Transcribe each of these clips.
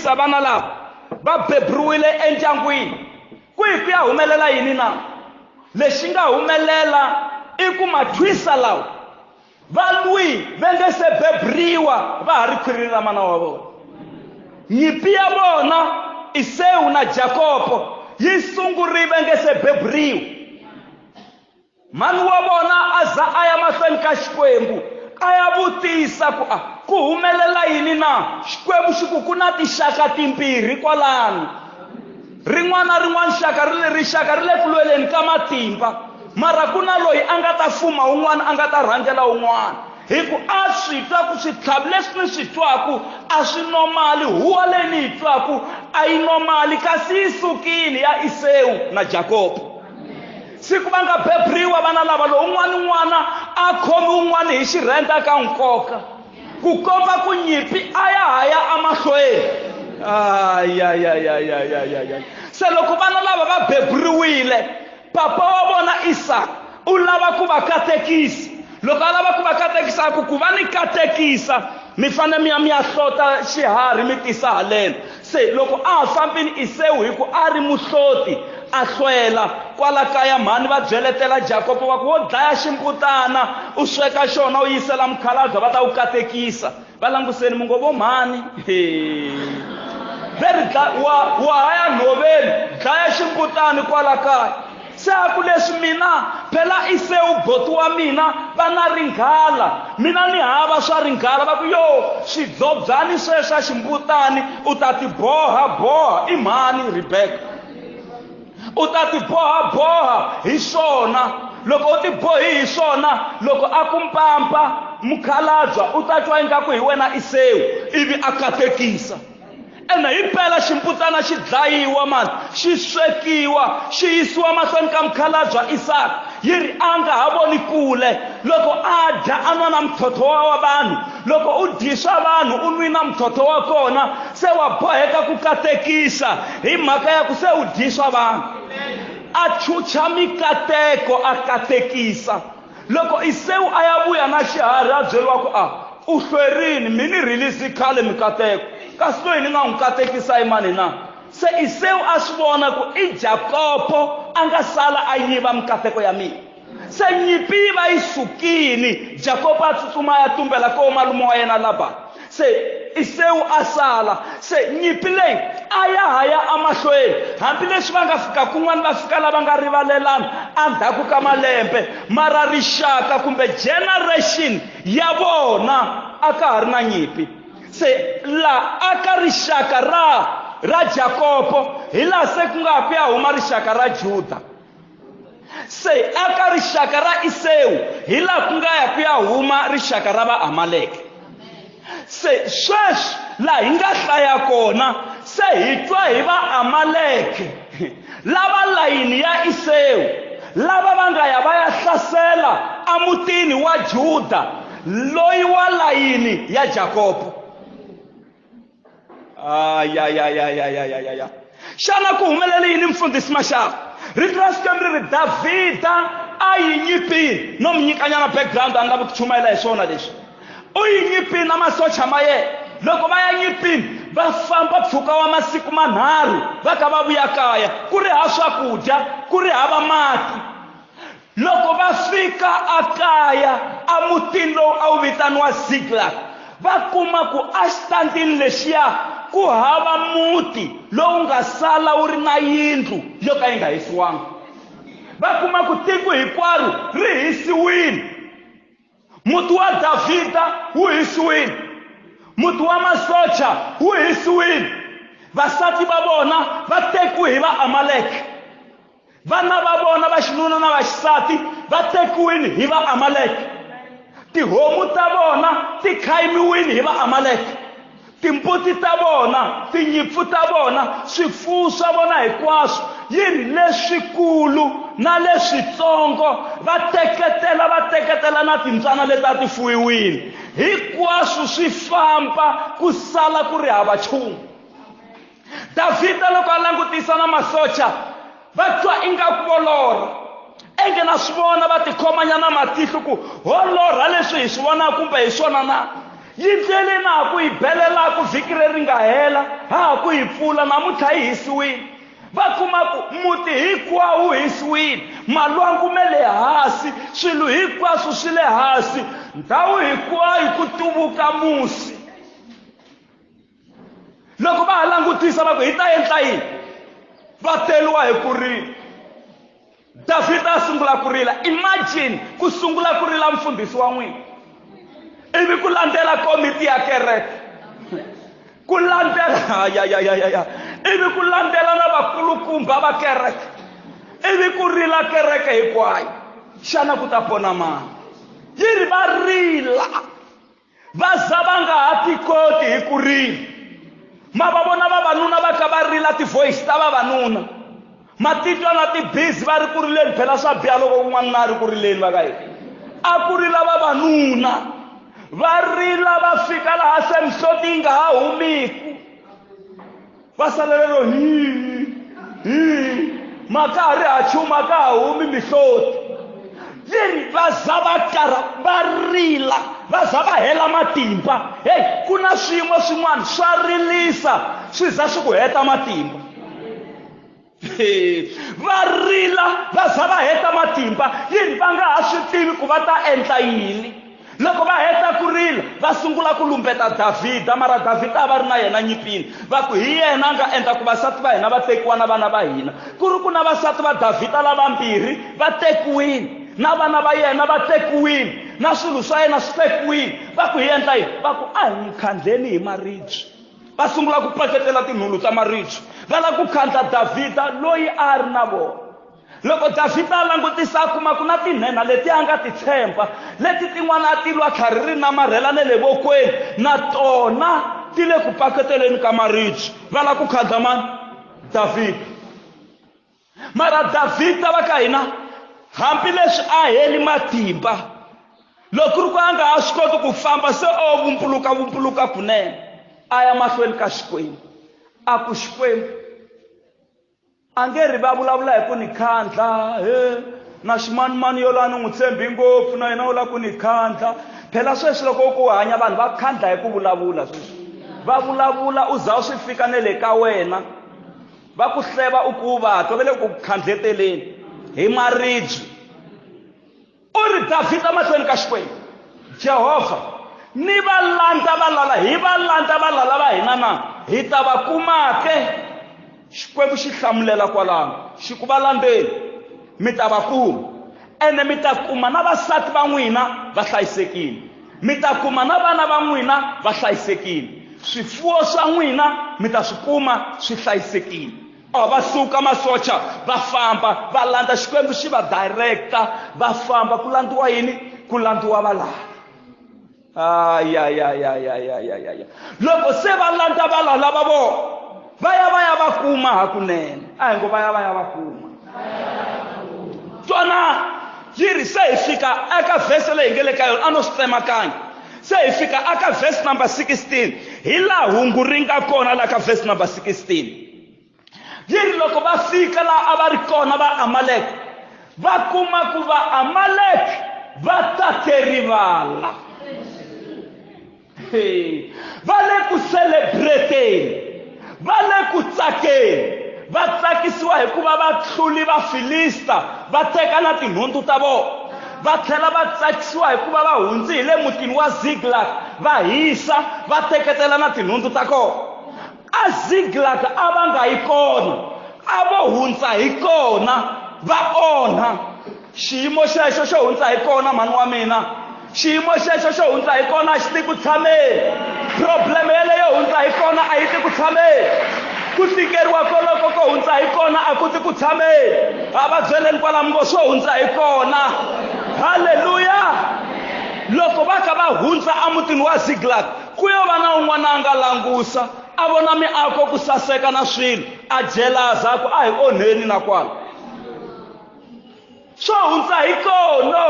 mathwisa vana lava va beburiwile endyangwini kwihi ku ya humelela yini na lexi nga humelela i ku mathwisa lawa va lwi va nge se beburiwa va ha ri khwirini ra mana wa vona nyimpi ya vona Esewu na Jakobo yi sungurile nge se beburiwa mhani wa vona a za a ya mahlweni ka Xikwembu a ya vutisa ku a ku humelela yini na Xikwembu xi ku ku na tinxaka timbirhi kwalano rin'wana na rin'wana xaka ri le rixaka ri le ku lweleni ka matimba mara ku na loyi a nga ta fuma un'wana a nga ta rhangela un'wana hi ku a swi twa ku switlhavi leswi ni swi twaku a swi nomali huwa leyi ni yi twaku a yi nomali kasi yi sukile ya Esewu na Jakobo siku va nga beburiwa vana lava lowu un'wana n'wana a khomi un'wana hi xirhenda ka nkoka ku komba ku nyimpi a ya ha ya emahlweni ayayayayayayaya se loko vana lava va beburiwile papa wa vona Isaka u lava ku va katekisa loko a lava ku va katekisa a ku ku va ni katekisa mi fanele mi ya mi ya hlota xiharhi mi tisa haleno se loko a ha fambini Esewu hi ku a ri muhloti a hlwela kwala kaya mhani va byeletela Jakobo va ku wo dlaya ximbutana u sweka xona u yisela mukhalabye va ta wu katekisa va languseni mi ngo vo mhani ve ri wa wa ha ya nhoveni dlaya ximbutani kwala kaya se a ku leswi mina phela Esewu boti wa mina va na ringhala mina ni hava swa ringhala va ku yo swidzobyani sweswa ximbutani u ta ti boha boha i mhani Rebeka u ta ti boha boha hi swona loko u ti bohi hi swona loko a ku mpampa mukhalabya u ta twa ingaku hi wena Esewu ivi a katekisa ene hi mpela ximbutana xi dlayiwa mani xi swekiwa xi yisiwa mahlweni ka mukhalabya Isaka yi ri a nga ha voni kule loko a dya a nwa na muthotho wa vanhu loko u dyiswa vanhu u nwi na muthotho wa kona se wa boheka ku katekisa hi mhaka ya ku se u dyiswa vanhu a chucha mikateko a katekisa loko Esewu a ya vuya na xiharhi a byeriwa ku a u hlwerini mi ni release khale mikateko kasi loyi ni nga n'wi katekisa i mani na se Esewu a swi vona ku i Jakobo a nga sala a yiva mikateko ya mina se nyimpi yi va yi sukile Jakobo a tsutsuma a ya tumbela ko malume wa yena Labani se Esewu a sala se nyimpi leyi a ya ha ya emahlweni hambileswi va nga fika kun'wana va fika lava nga rivalelana endzhaku ka malembe mara rixaka kumbe generation ya vona a ka ha ri na nyimpi se la aka rixaka ra ra Jakobo hi laha se ku nga ku ya huma rixaka ra Juda se aka rixaka ra Esewu hi laha ku nga ya ku ya huma rixaka ra Vaamaleke se sweswi laha hi nga hlaya kona se hi twa hi Vaamaleke lava layini ya Esewu lava va nga ya va ya hlasela emutini wa Juda loyi wa layini ya Jakobo ayayayayayayaya xana ku humelele yini mfundhisi Mashava rito ra Xikwembu ri ri Davhida a yi nyipini no mi nyikanyana background a ni lavi ku chumayela hi swona leswi u yi nyipini na masocha ma yena loko va ya nyipini va famba mpfhuka wa masiku manharhu va ka va vuya kaya ku ri hava swakudya ku ri hava mati loko va fika akaya emutini lowu a wu vitaniwa Ziklag va kuma ku exitandini lexiya ku hava muti lowu nga sala wu ri na yindlu yo ka yi nga hisiwanga va kuma ku tiko hinkwaro ri hisiwile muti wa Davhida wu hisiwile muti wa masocha wu hisiwile vasati va vona va tekiwe hi Vaamaleke vana va vona va xinuna na va xisati va tekiwile hi Vaamaleke tihomu ta vona ti khayimiwile hi Vaamaleke timbuti ta vona tinyimpfu ta vona swifuwo swa vona hinkwaswo yi ri leswikulu na leswitsongo va teketela va teketela na timbyana leti a ti fuyiwile hinkwaswo swi famba ku sala ku ri hava nchumu Davhida loko a langutisa na masocha va twa ingaku vo lorha enge na swi vona va tikhomanyana matihlo ku ho lorha leswi hi swi vonaka kumbe hi swona na Yi ndlele na ha ku yi belelaku vhiki leri nga hela, ha ha ku yi pfula, namuntlha yi hisiwile. Va kuma ku muti hinkwawo wu hisiwile, malwangu me le hansi, swilo hinkwaswo swi le hansi, ndhawu hinkwayo ku tuvuka musi. Loko va ha langutisa va ku hi ta endla yini, va teriwa hi ku rila. Davhida a sungula ku rila. Imagine ku sungula ku rila mfundhisi wa n'wina, ivi ku landzela komiti ya kereke, ku landzela ya ya ya ya ya, ivi ku landzela na vakulukumba va kereke, ivi ku rila kereke hinkwayo. Xana ku ta pona mani? Yi ri va rila va za va nga ha tikoti hi ku rila. Ma va vona vavanuna va ka va rila ti-voice ta vavanuna, ma titwa na ti-busy va ri ku rileni. Phela swa biha loko un'wana a ri ku rileni va ka hina. A ku rila vavanuna va rila va fika laha se mihloti yi nga ha humiku, va salelelo hi hi maka ha ri ha chuma ka ha humi mihloti. Yi ri va za va karha va rila va za va hela matimba. Hey, ku na swiyimo swin'wana swa rilisa swi za swi ku heta matimba. Va rila va za va heta matimba, yi ri va nga ha swi tivi ku va ta endla yini. Loko va heta ku rila va sungula ku lumbeta Davhida, mara Davhida a va ri na yena nyipini, va ku hi yena a nga endla ku vasati va hina va tekiwa na vana va hina. Ku ri ku na vasati va Davhida lavambirhi va tekiwile, na vana va yena va tekiwile, na swilo swa yena swi tekiwile. Va ku hi endla yini? Va ku a hi n'wi khandleni hi maribye. Va sungula ku paketela tinhulu ta maribye, va lava ku khandla Davhida loyi a ri na vona. Loko Davhida a langutisa a kuma ku na tinhenha leti a nga ti tshemba, leti tin'wana a ti lwa tlhari ri namarhela ne le vokweni, na tona ti le ku paketeleni ka maribye, va lava ku khandla mani? Davhida. Mara Davhida va ka hina, hambileswi a heli matimba, loko ku ri ku a nga ha swi koti ku famba, se o vumpuluka vumpuluka kunene, a ya mahlweni ka Xikwembu, a ku Xikwembu a nge ri va vulavula hi ku ni khandla, he na ximanimani yo la ni n'wi tshembi ngopfu, na yena u lava ku ni khandla. Phela sweswi loko u ku hanya vanhu va khandla hi ku vulavula, sweswi va vulavula u za u swi fika ne le ka wena, va ku hleva u ku va twa va le ku khandleteleni hi maribye. U ri Davhida mahlweni ka Xikwembu, Jehovha, ni va landza valala, hi va landza valala va hina na hi ta va kuma ke? Xikwembu xi hlamulela kwalano, xi ku va landzeni, mi ta va kuma, ene mi ta kuma na vasati va n'wina va hlayisekile, mi ta kuma na vana va n'wina va hlayisekile, swifuwo swa n'wina mi ta swi kuma swi hlayisekile. A va suka masocha va famba va landza Xikwembu xi va directa, va famba ku landziwa yini? Ku landziwa valala. Ayayayayayayaya. Loko se va landza valala va vona, va ya va ya va kuma hakunene. A hi ngo va ya va ya va kuma. Twana yi ri se hi fika eka verse leyi nge le ka yona, a no swi tsemakanya. Se hi fika eka verse number 16, hi laha hungu ri nga kona la ka verse number 16. Yi ri loko va fika laha a va ri kona va Amalek, va kuma ku va Amalek va tate rivala. Va le ku celebrateni, va le ku tsakeni, va tsakisiwa hikuva va hluli va Filista, va teka na tinhundzu ta vona. Va tlhela va tsakisiwa hikuva va hundzi hi le mutini wa Ziklag, va hisa, va teketela na tinhundzu ta kona. A Ziklag a va nga yi kona, a vo hundza hi kona va onha. Xiyimo xexo xo hundza hi kona, mhani wa mina, xiyimo xexo xo hundza hi kona a xi ti ku tshameni. Problem yeleyo hundza hi kona a yi ti ku tshameni. Ku tikeriwa koloko ko hundza hi kona a ku ti ku tshameni. A va byeleni kwalamu ngo swo hundza hi kona. Haleluya! Loko va kha va hundza emutini wa Ziklag, ku yo va na un'wana a nga langusa, a vona miako ku saseka na swilo, a jelaza a ku a hi onheni na kwala. Swo hundza hi kona,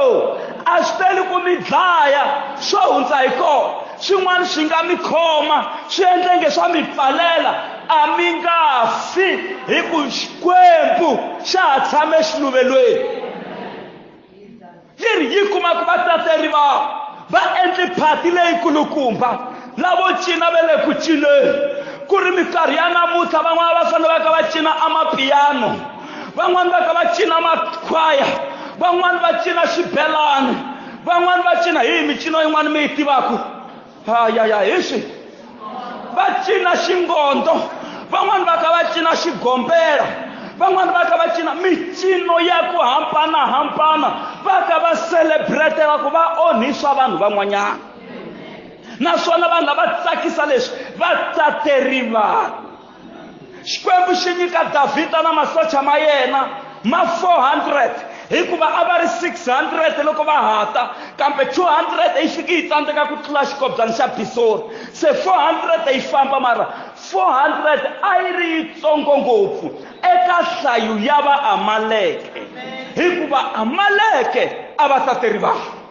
a swi teli ku mi dlaya, swo hundza hi kona. Swin'wana swi nga mi khoma, swi endle nge swa mi pfalela, a mi nga fi, hi ku Xikwembu xa ha tshame xiluvelweni. Yi ri yi kuma ku va tateri va Va endli phati leyikulukumba, lavo cina va le ku cineni. Ku ri minkarhi ya namuntlha van'wana va fanele va ka va cina amapiyano, van'wana va ka va cina makhwaya, van'wana va cina xibelani, van'wana va cina hi micino yin'wana mi yi tivaka. Hayaya hi swi va cina xingondo, van'wana va ka va cina xigombela, van'wana va ka va cina micino ya ku hambanahambana, va ka va celebratela ku va onhisa vanhu van'wanyana. Naswona vanhu lava tsakisa leswi va tateriva. Xikwembu xi nyika Davhida na masocha ma yena ma 400, hikuva a va ri 600 loko va hata, kambe 200 yi fiki yi tsandzeka ku tlula xikobyana xa Bisori. Se 400 yi famba, mara 400 a yi ri yitsongo ngopfu eka nhlayo ya Vaamaleke, hikuva Amaleke a va tateri vanhu.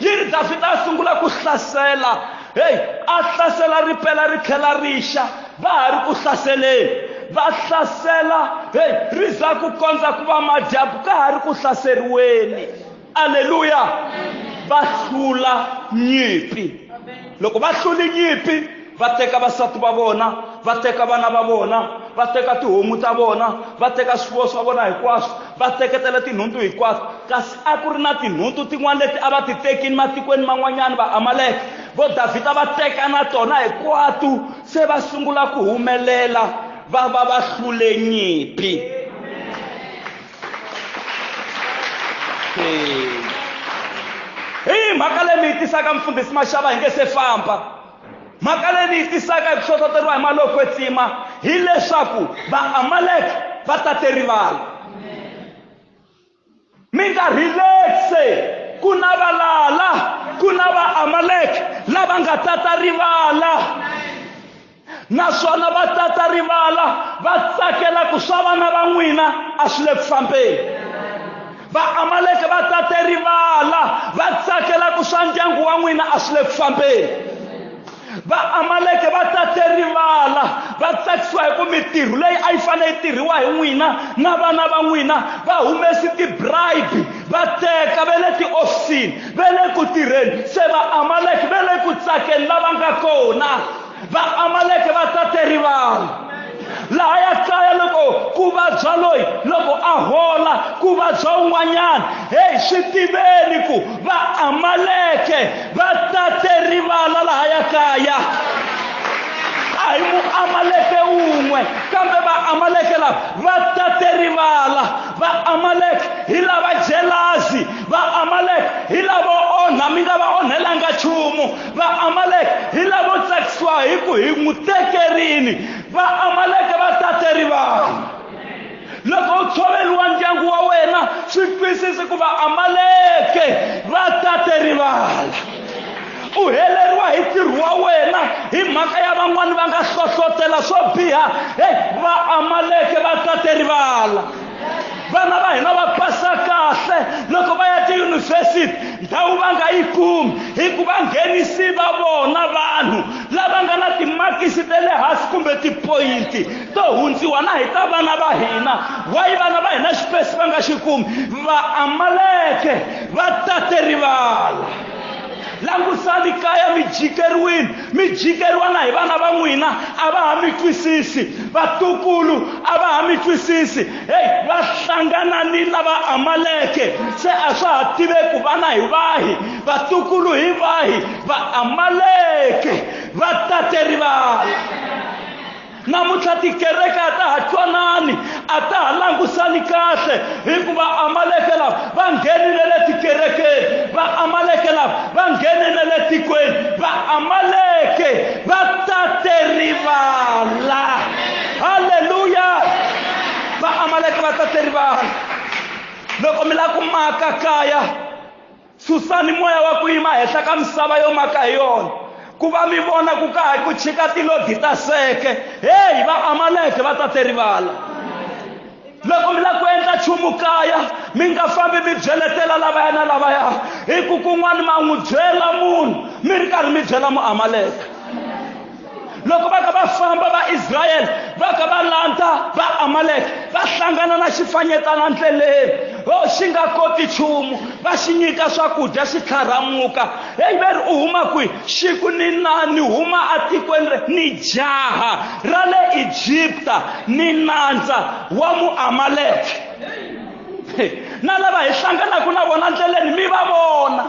Yi ri Davhida a sungula ku hlasela, hey, a hlasela ripela ri tlhela rixa, va ha ri ku hlaseleni, va hlasela, hey, ri za ku kondza ku va madyambu ka ha ri ku hlaseriweni. Aleluya! Va hlula nyimpi. Loko va hlule nyimpi, va teka vasati va vona, va teka vana va vona, va teka tihomu ta vona, va teka swifuwo swa vona hinkwaswo, va teketela tinhundzu hinkwato. Kasi a ku ri na tinhundzu tin'wana leti a va ti tekini matikweni man'wanyana Vaamaleke, vo Davhida va teka na tona hinkwato, se va sungula ku humelela, va va va hlule nyimpi. Hi mhaka leyi mi yi tisaka mfundhisi Mashava hi nge se famba. Mhaka leyi mi yi tisaka hi ku hlohloteriwa hi mali yo kwetsima hileswaku Vaamaleke va tate rivala. Mi nga relaxe, ku na valala, ku na Vaamaleke lava nga tata rivala. Naswona va tata rivala, va tsakela ku swa vana va n'wina a swi le ku fambeni. Vaamaleke va tate rivala, va tsakela ku swa ndyangu wa n'wina a swi le ku fambeni. Vaamaleke va tate rivala, va tsakisiwa hi ku mintirho leyi a yi fanele yi tirhiwa hi n'wina na vana va n'wina, va humesi ti-bribe, va teka va le tiofisini, va le ku tirheni. Se Vaamaleke va le ku tsakeni lava nga kona. Vaamaleke va tate rivala. Laha ya kaya loko ku vabya loyi, loko a hola ku vabya un'wanyana, hey, swi tiveni ku Vaamaleke va tate rivala laha ya kaya. A hi Muamaleke wun'we, kambe Vaamaleke lava va tate rivala. Vaamaleke hi lava jelazi, Vaamaleke hi lavo onha, mi nga va onhelanga nchumu. Vaamaleke hi lavo tsakisiwa hi ku hi n'wi tekerini. Vaamaleke va tate rivala. Loko u tshoveriwa ndyangu wa wena, swi twisisi ku Vaamaleke va tate rivala. U heleriwa hi ntirho wa wena hi mhaka ya van'wani va nga hlohlotela swo biha. Hey, Vaamaleke va tate rivala. Vana va hina va pasa kahle loko va ya tiyunivhesiti, ndhawu va nga yi kumi hikuva nghenisi va vona vanhu lava nga na timakisi ta le hansi kumbe tipoyinti to hundziwa na hi ta vana va hina. Why vana va hina xipesi va nga xi kumi? Vaamaleke va tate rivala. Langusani kaya, mi jikeriwile, mi jikeriwa na hi vana va n'wina, a va ha mi twisisi. Vatukulu a va ha mi twisisi. Hey, va hlangana ni lava Amaleke, se a swa ha tiveki ku vana hi vahi, vatukulu hi vahi. Vaamaleke va tate rivala. Namuntlha tikereke a ta ha twanani, a ta ha langusani kahle, hikuva Amaleke lava va nghenile le tikerekeni, Vaamaleke lava va nghenile le tikweni, Vaamaleke va tate rivala. Halleluya! Vaamaleke va tate rivala. Loko mi lava ku maka kaya, susani moya wa ku yima henhla ka misava yo maka hi yona, ku va mi vona ku ka ha ku chika tilodi ta seke. Hey, Vaamaleke va tate rivala. Loko mi lava ku endla nchumu kaya, mi nga fambi mi byeletela lavaya na lavaya, hi ku kun'wana ma n'wi byela munhu mi ri karhi mi byela Muamaleke. Loko va ka va famba va Israyele, va ka va landza va Amaleke, va hlangana na xifanyetana ndleleni. Ho xi nga koti nchumu, va xi nyika swakudya xi tlharamuka. Heyi va ri u huma kwihi? Xi ku ni na ni huma atikweni re ni jaha ra le Egipta, ni nandza wa Muamaleke. Na lava hi hlanganaka na vona ndleleni mi va vona.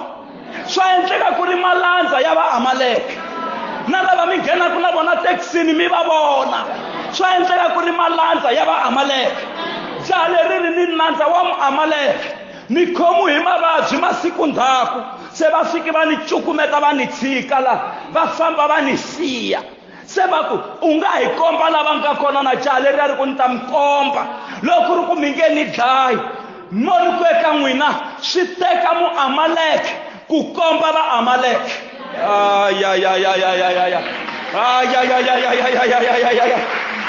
Swa endleka ku ri malandza ya Vaamaleke. Na lava mi nghenaka na vona thekisini mi va vona. Swa endleka ku ri malandza ya Vaamaleke. Jaha leri ri ni nandza wa Muamaleke. Ni khomiwe hi mavabyi masiku ndzhaku, se va fike va ni cukumeta va ni tshika la, va famba va ni siya. Se va ku, U nga hi komba lava nga kona na jaha leri a ri ku ni ta mi komba loko ku ri ku mi nge ni dlayi. Mo ni ku eka n'wina, swi teka Muamaleke ku komba Vaamaleke. Ayayayayayaya. Ayayayayayayayayaya.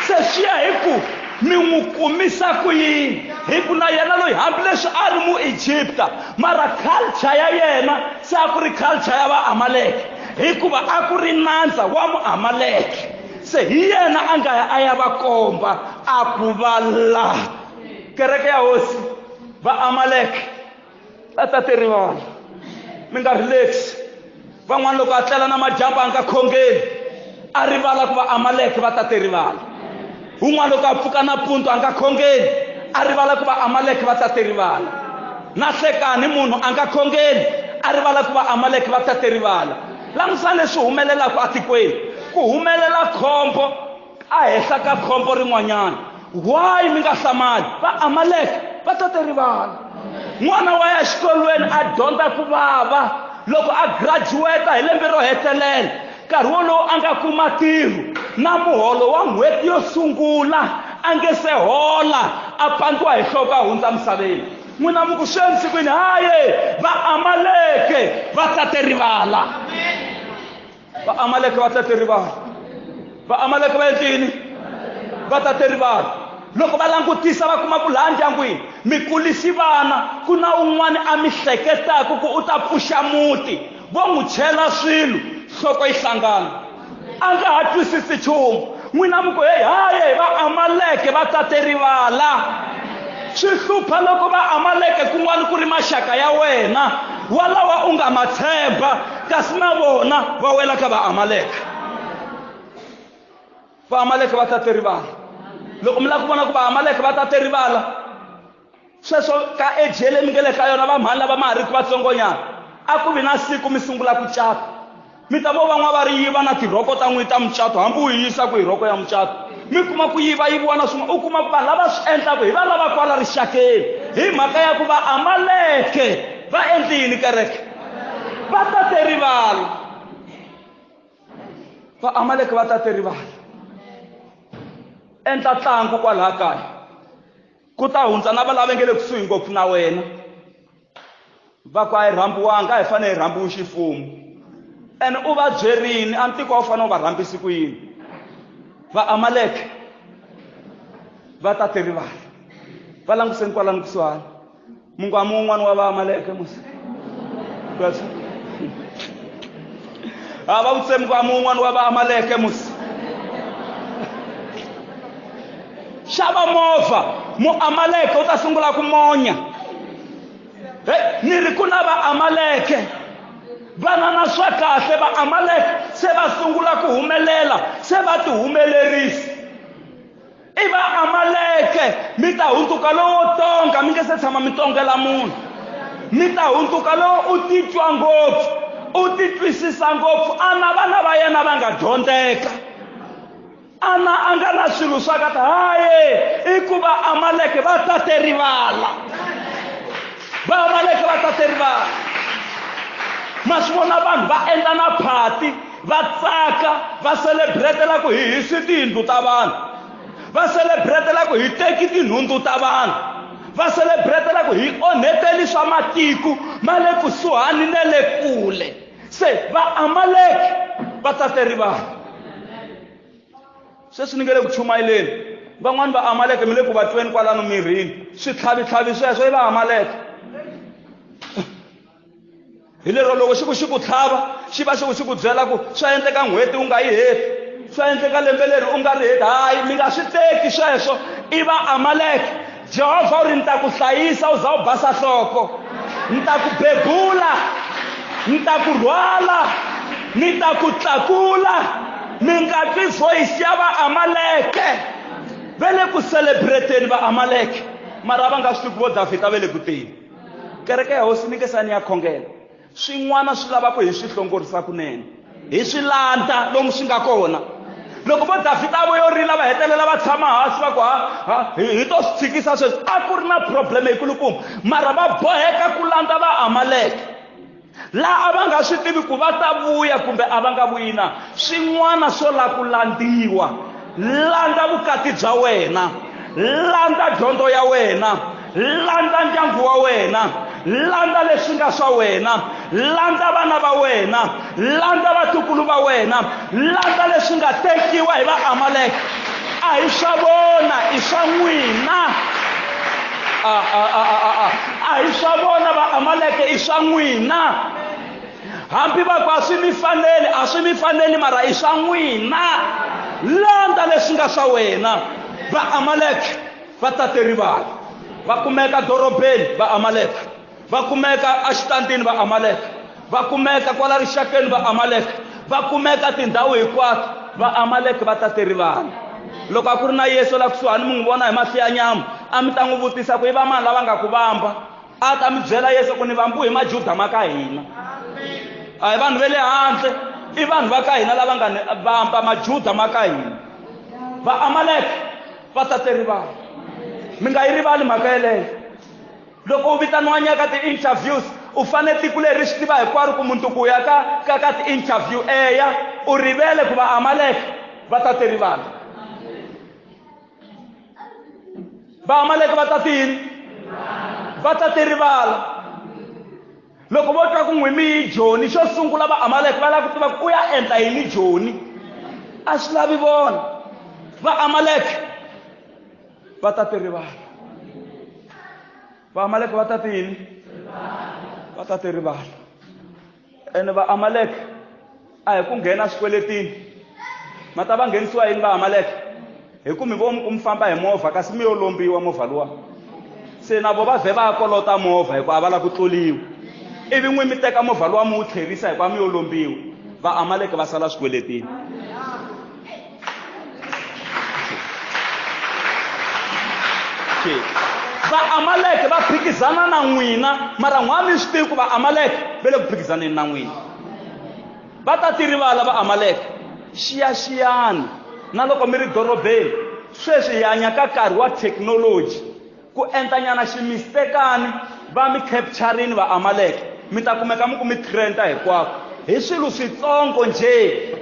Se swi ya hi ku mi n'wi kumisa ku yini, hi ku na yena loyi hambileswi a ri Muegipta, mara culture ya yena se a ku ri culture ya Vaamaleke. Hikuva a ku ri nandza wa Muamaleke. Se hi yena a nga ya a ya va komba, a ku va la. Kereke ya Hosi, Vaamaleke va ta ti rivala. Mi nga relax. Van'wana loko a tlela na madyambu a nga khongeli, a rivala ku Vaamaleke va ta ti rivala. Un'wana loko a pfuka nampundzu a nga khongeli, a rivala ku Vaamaleke va ta ti rivala. Na hlekani munhu a nga khongeli, a rivala ku Vaamaleke va ta ti rivala. Langusa leswi humelelaka atikweni. Ku humelela khombo ehenhla ka khombo rin'wanyana. Why mi nga hlamali? Vaamaleke va ta ti rivala. N'wana wa ya exikolweni a dyondza ku vava loko a graduate hi lembe ro hetelela. Nkarhi wolowo a nga kuma ntirho na muholo wa n'hweti yo sungula a nge se hola, a pandziwa hi nhloko a hundza misaveni. N'wina mi ku swi endlise ku yini? Haye, Vaamaleke va tate rivala. Vaamaleke va tate rivala. Vaamaleke va endle yini? Va tate rivala. Loko va langutisa va kuma ku laha ndyangwini mi kulisi vana, ku na un'wana a mi hleketaka ku u ta pfuxa muti, vo n'wi chela swilo, nhloko yi hlangana, a nga ha twisisi nchumu. N'wina mi ku, heyi, haye, Vaamaleke va tate rivala. Swi hlupha loko Vaamaleke kun'wana ku ri maxaka ya wena walawa u nga ma tshemba, kasi na vona va wela ka Vaamaleke. Vaamaleke va tate rivala. Loko mi lava ku vona ku Vaamaleke va tate rivala, sweswo ka age leyi mi nga le ka yona, va mhani lava ma ha riki vatsongonyana, a ku vi na siku mi sungula ku cata. Mi ta vo van'wana va ri yiva na tirhoko ta n'wina ta mucato, hambi u yi yisa ku hi rhoko ya mucato, mi kuma ku yiva yiviwa na swin'wana. U kuma ku vanhu lava swi endlaka hi va lava kwala rixakeni, hi mhaka ya ku Vaamaleke va endle yini kereke? Va tate rivala. Vaamaleke va tate rivala. Endla tlangu kwalaha kaya, ku ta hundza na valava nge le kusuhi ngopfu na wena, va ku a hi rhambiwanga, a hi fanele hi rhambiwe ximfumo. Ene u va byerini, a ntiko a wu fanele u va rhambisi ku yini? Vaamaleke va ta ti rivala. Va languseni kwalano kusuhani. Mungwamu wun'wana wa Vaamaleke musi. A va vutise mungwamu wun'wana wa Vaamaleke musi. Xava movha, Muamaleke u ta sungula ku monya. Hey, ni ri ku na Vaamaleke vana na swa kahle, Vaamaleke se va sungula ku humelela, se va tihumelerisa. I Vaamaleke, mi ta hundzuka lowo tonga, mi nge se tshama mi tongela munhu. Mi ta hundzuka lowo u titwa ngopfu, u titwisisa ngopfu, ana vana va yena va nga dyondzeka. Ana a nga na swilo swa ka haye, i ku Vaamaleke va tate rivala. Vaamaleke va tate rivala. Ma swi vona vanhu va endla na phati, va tsaka, va celebratela ku hi hisi tiyindlu ta vanhu, va celebratela ku hi teki tinhundzu ta vanhu, va celebratela ku hi onheteli swa matiko ma le kusuhani na le kule. Se Vaamaleke va tate rivala. Sweswi ni nge le ku chumayeleni, van'wani Vaamaleke mi le ku va tweni kwalano mirini, switlhavitlhavi sweswo i Vaamaleke. Hi lero loko xi ku xi ku tlhava, xi va xi ku xi ku byela ku swa endleka n'hweti u nga yi heti, swa endleka lembe leri u nga ri heti. Hayi, mi nga swi teki sweswo, i Vaamaleke. Jehovha u ri ni ta ku hlayisa u za u basa nhloko, ni ta ku bebula, ni ta ku rhwala, ni ta ku tlakula, mi nga twi voyisi ya Vaamaleke. Va le ku celebrateni Vaamaleke, mara a va nga swi tivi ku vo Davhida va le ku teni. Kereke ya Hosi ni nge sani ya khongela. Swin'wana swi lava ku hi swi hlongorisa kunene, hi swi landza lomu swi nga kona. Loko vo Davhida vo yo rila va hetelela va tshama hansi va ku ha ha hi to swi tshikisa sweswi, a ku ri na probleme yikulukumba, mara va boheka ku landza Vaamaleke laha a va nga swi tivi ku va ta vuya kumbe a va nga vuyi na. Swin'wana swo lava ku landziwa. Landza vukati bya wena, landza dyondzo ya wena, landza ndyangu wa wena, landza leswi nga swa wena, landza vana va wena, landza vatukulu va wena, landza leswi nga tekiwa hi Vaamaleke. A hi swa vona, i swa n'wina. A hi swa vona Vaamaleke, i swa n'wina. Hambi va ku a swi mi faneli, a swi mi faneli, mara i swa n'wina. Landza leswi nga swa wena. Vaamaleke va tate rivala, va kumeka dorobeni Vaamaleke, va kumeka exitandini Vaamaleke, va kumeka kwala rixakeni Vaamaleke, va kumeka tindhawu hinkwato Vaamaleke va tate rivala. Loko a ku ri na Yesu la kusuhani mi n'wi vona hi mahlo ya nyama, a mi ta n'wi vutisa ku i vamani lava nga ku vamba? A ta mi byela Yesu ku ni vambu hi Majuda ma ka hina, a hi vanhu va le handle, i vanhu va ka hina lava nga ni vamba, Majuda ma ka hina. Vaamaleke va tate rivala. Mi nga yi rivali mhaka yeleyo. Loko u vitaniwa nyaka ti-interviews, u fanele tiko leri swi tiva hinkwaro ku mundzuku u ya ka ti-interview, eya u rivele ku Vaamaleke va tate rivala. Vaamaleke va tate yini? Va tate rivala. Loko vo twa ku n'wi mi yi Joni, xo sungula Vaamaleke va lava ku tiva ku u ya endla yini Joni. A swi lavi vona. Vaamaleke va tate rivala. Vaamaleke va tate yini? Va tate rivala. Ene Vaamaleke a hi ku nghena swikweletini. Ma ta va nghenisiwa yini Vaamaleke? Hi ku mi vo mi ku mi famba hi movha kasi mi yo lombiwa movha luwa. Se na vo va ze va ya kolota movha hikuva a va lava ku tluriwa. Ivi n'wi mi teka movha luwa mi wu tlherisa hikuva mi yo lombiwa. Vaamaleke va sala swikweletini. Vaamaleke va phikizana na n'wina, mara n'wa mi swi tivi ku Vaamaleke va le ku phikizaneni na n'wina. Va ta ti rivala Vaamaleke. Xiyaxiyani na loko mi ri dorobeni, sweswi hi hanya ka nkarhi wa thekinoloji. Ku endlanyana ximistekani va mi capturini Vaamaleke, mi ta kumeka mi ku mi trenda hinkwako hi swilo switsongo njhe.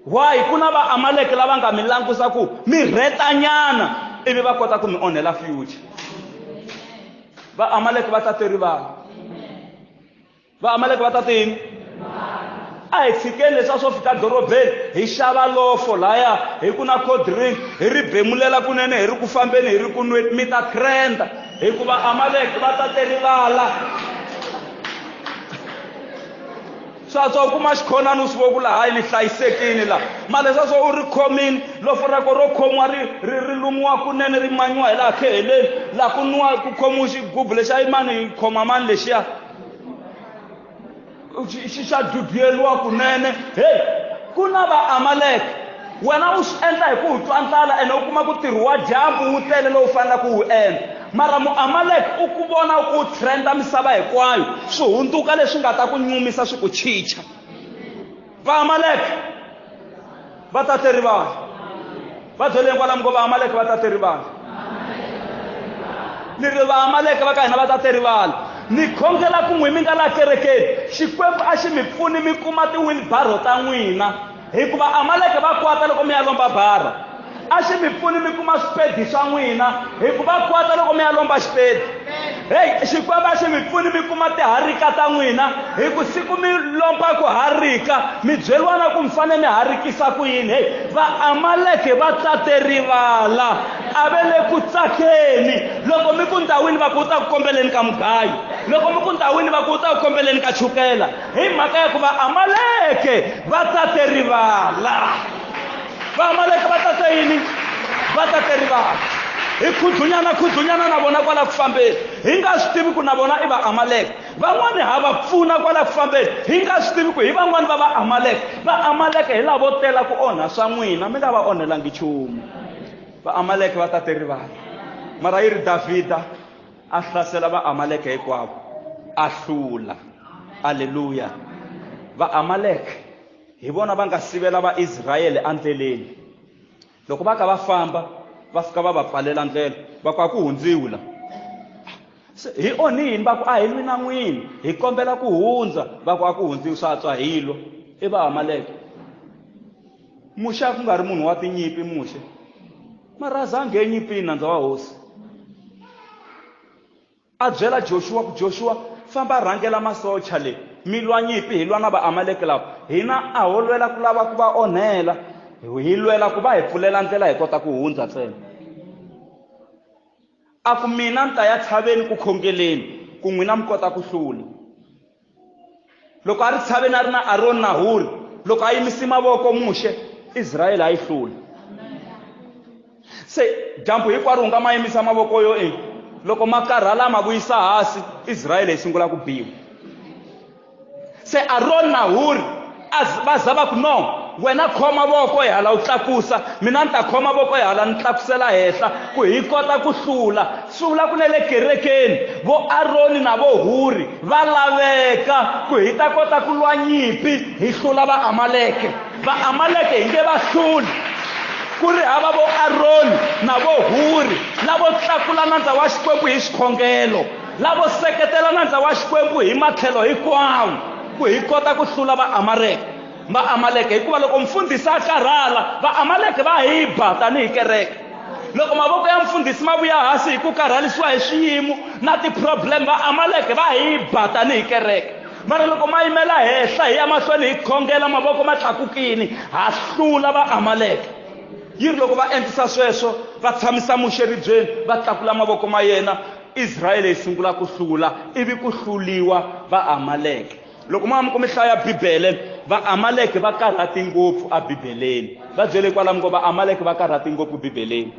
Why? Ku na Vaamaleke lava nga mi langusa ku mi rhetanyana ivi va kota ku mi onhela future. Vaamaleke va tate rivala. Vaamaleke va tate yini? A hi tshikeni leswiya swo fika dorobeni hi xava lofo laya hi ku na cold drink hi ri bemulela kunene hi ri ku fambeni hi ri ku nweni, mi ta trenda hikuva Amaleke va tate rivala. Sweswo u kuma xikhonani u swi vo ku laha hayi ni hlayisekile laha, mara leswiya swo u ri khomile lofo ra ko ro khomiwa ri lumiwa kunene ri manyiwa hi laha kheheleni, laha ku nwiwa ku khomiwa xigubu lexiya i mani khoma mani lexiya xi xa duduyeriwa kunene. Hey, ku na Vaamaleke, wena u swi endla hi ku twa ndlala ene u kuma ku ntirho wa dyambu wu tele lowu faneleke ku wu endla, mara Muamaleke u ku vona u ku trenda misava hinkwayo, swi hundzuka leswi nga ta ku nyumisa swi ku chicha. Vaamaleke va tate rivala. Va byeleni kwalamu ku Vaamaleke va tate rivala. Ni ri Vaamaleke va ka hina va tate rivala. Ni khongela ku n'wi mi nga la kerekeni, Xikwembu a xi mi pfuni mi kuma ti-wheelbarrow ta n'wina, hikuva Amaleke va kwata loko mi ya lomba barha. A xi mi pfuni mi kuma swipedi swa n'wina, hikuva kwata loko mi ya lomba xipedi. Hey, Xikwembu a xi mi pfuni mi kuma tiharika ta n'wina, hi ku siku mi lomba ku harika mi byeriwa na ku mi fanele mi harikisa ku yini. Hey, Vaamaleke va tate rivala, a va le ku tsakeni. Loko mi ku ndhawini va ku u ta ku kombeleni ka mugayo, loko mi ku ndhawini va ku u ta ku kombeleni ka chukela, hi mhaka ya ku Vaamaleke va tate rivala. Vaamaleke va tate yini? Va tate rivala. Hi khudlunyana khudlunyana na vona kwala ku fambeni, hi nga swi tivi ku na vona i Vaamaleke. Van'wani ha va pfuna kwala ku fambeni, hi nga swi tivi ku hi van'wani va Vaamaleke. Vaamaleke hi lavo tela ku onha swa n'wina, mi nga va onhelangi nchumu. Vaamaleke va tate rivala. Mara yi ri Davhida a hlasela Vaamaleke hinkwavo, a hlula. Aleluya. Vaamaleke hi vona va nga sivela Vaisrayele endleleni. Loko va ka va famba, va fika va va pfalela ndlela, va ku a ku hundziwi la. Se hi onhini, va ku a hi lwi na n'wina, hi kombela ku hundza, va ku a ku hundziwi, swa tswa hi lwa. I Vaamaleke. Muxe a ku nga ri munhu wa tinyimpi Muxe. Mara a zange enyimpini nandza wa hosi. A byela Joshua ku Joshua famba rhangela masocha le mi lwa nyimpi hi lwa na Vaamaleke lava. Hina a ho lwela ku lava ku va onhela, hi lwela ku va hi pfulela ndlela hi kota ku hundza ntsena. A ku mina ni ta ya tshaveni ku khongeleni ku n'wina mi kota ku hlula. Loko a ri tshaveni a ri na Aroni na Huri, loko a yimise mavoko Muxe, Israyele a yi hlula. Se dyambu hinkwaro u nga ma yimisa mavoko yo e loko ma karhala ma vuyisa hansi, Israyele yi sungula ku biwa. Se Aroni na Huri va za va ku no, wena khoma voko hi hala u tlakusa, mina ni ta khoma voko hi hala ni tlakusela henhla ku hi kota ku hlula. Swi vula ku na le kerekeni vo Aroni na vo Huri va laveka ku hi ta kota ku lwa nyimpi hi hlula Vaamaleke. Vaamaleke hi nge va hluli ku ri hava vo Aroni na vo Huri lavo tlakula nandza wa Xikwembu hi xikhongelo, lavo seketela nandza wa Xikwembu hi matlhelo hinkwawo ku hi kota ku hlula Vaamaleke. Vaamaleke, hikuva loko mfundhisi a karhala, Vaamaleke va hi ba tanihi kereke. Loko mavoko ya mfundhisi ma vuya hansi hi ku karhalisiwa hi swiyimo na ti-problem, Vaamaleke va hi ba tanihi kereke. Mara loko ma yimela henhla hi ya mahlweni hi khongela, mavoko ma tlakukini, ha hlula Vaamaleke. Yi ri loko va endlisa sweswo, va tshamisa Muxe ribyeni, va tlakula mavoko ma yena, Israyele yi sungula ku hlula, ivi ku hluliwa Vaamaleke. Loko ma mi hlaya Bibele, Vaamaleke va karhati ngopfu eBibeleni. Va byele kwalamu ngo Vaamaleke va karhati ngopfu Bibeleni.